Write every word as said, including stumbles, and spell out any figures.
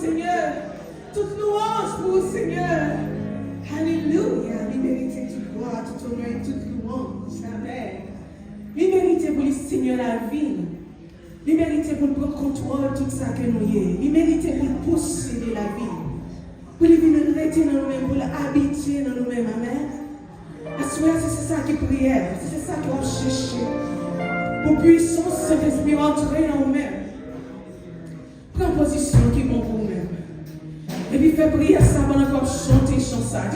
Senyè, tout louanj pou ou, Senyè. Alelouya. Li merite tout glwa, tout onè e tout louanj. Amèn. Li merite pou li Senyè lavi nou. Li merite pou l pran kontwòl tout sa ke nou ye. Li merite pou l posede lavi nou. Pou li vin rete nan nou menm, pou l abite nan nou menm. Amèn. Aswè, si se sa ki priyè, si se sa ke w ap chèche, pou pwisans Sentespri antre nan ou menm. Pran pozisyon ki bon pou ou menm. Epi fè priyè sa pandan ke w ap chante chan sa.